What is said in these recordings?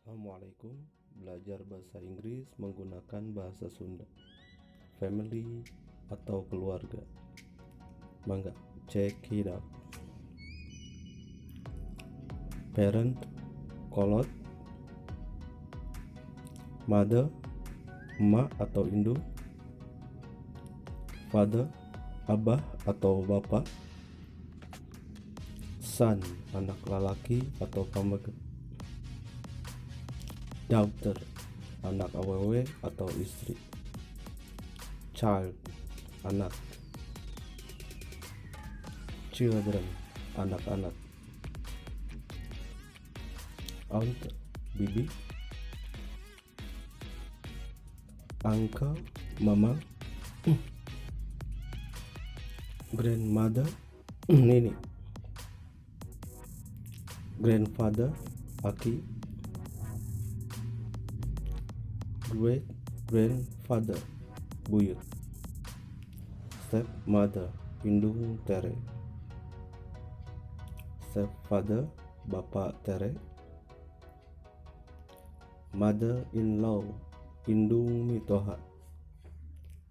Assalamualaikum. Belajar bahasa Inggris menggunakan bahasa Sunda. Family atau keluarga. Mangga, check it out. Parent, kolot. Mother, emak atau indung. Father, abah atau bapak. Son, anak lalaki atau pameget. Daughter, anak awewe atau istri. Child, anak. Children, anak-anak. Aunt, bibi. Uncle, mama. Grandmother, nini. Grandfather, aki. Great grandfather, buyut. Stepmother, indung tere. Stepfather, bapak tere. Mother-in-law, indung mitoha.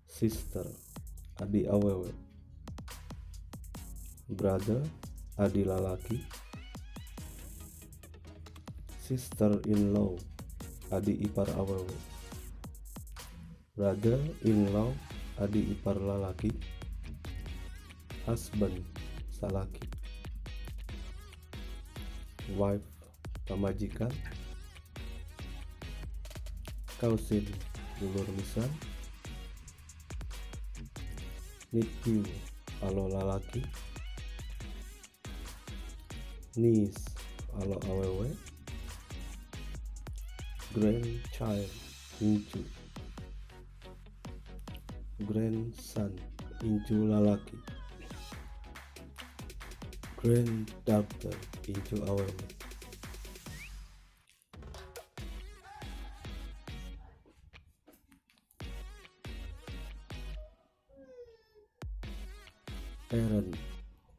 Sister, adi awewe. Brother, adi lalaki. Sister-in-law, adi ipar awewe. Brother-in-law, adi ipar lalaki. Husband, salaki. Wife, pamajikan. Cousin, dulur misan. Nephew, alo lalaki. Niece, alo awewe. Grandchild, incu. Grandson, incu lalaki. Granddaughter, incu awewe. Parent,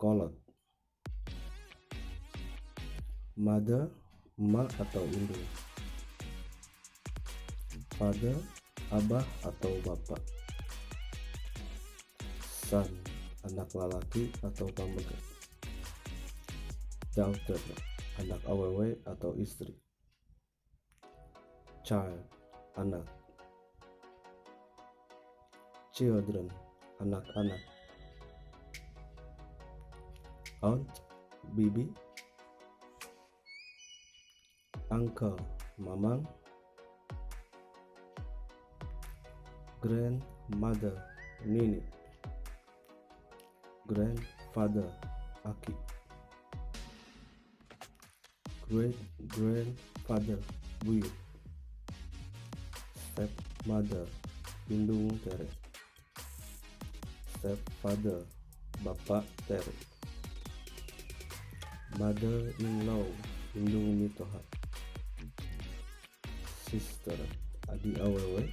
kolot. Mother, emak atau indung. Father, abah atau bapak. Son, anak lalaki atau pameget. Daughter, anak awewe atau istri. Child, anak. Children, anak-anak. Aunt, bibi. Uncle, mamang. Grandmother, nini. Grandfather, aki. Great grandfather, buyut. Stepmother, indung tere. Stepfather, bapak tere. Mother-in-law, indung mitoha. Sister, adi awewe.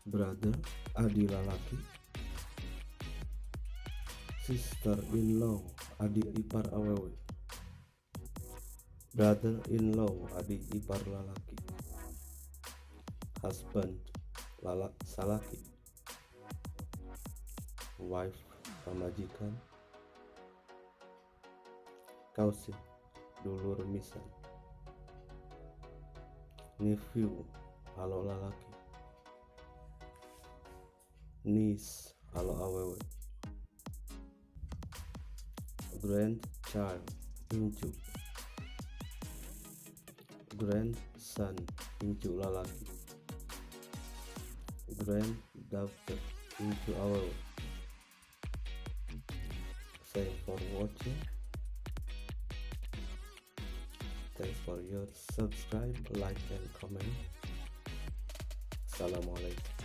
Brother, adi lalaki. Sister-in-law, adi ipar awewe. Brother-in-law, adi ipar lalaki. Husband, salaki. Wife, pamajikan. Cousin, dulur misan. Nephew, alo lalaki. Niece, alo awewe. Grandchild, incu. Grandson, incu lalaki. Granddaughter, incu awewe. Thanks for watching. Thanks for your subscribe, like and comment. Assalamualaikum.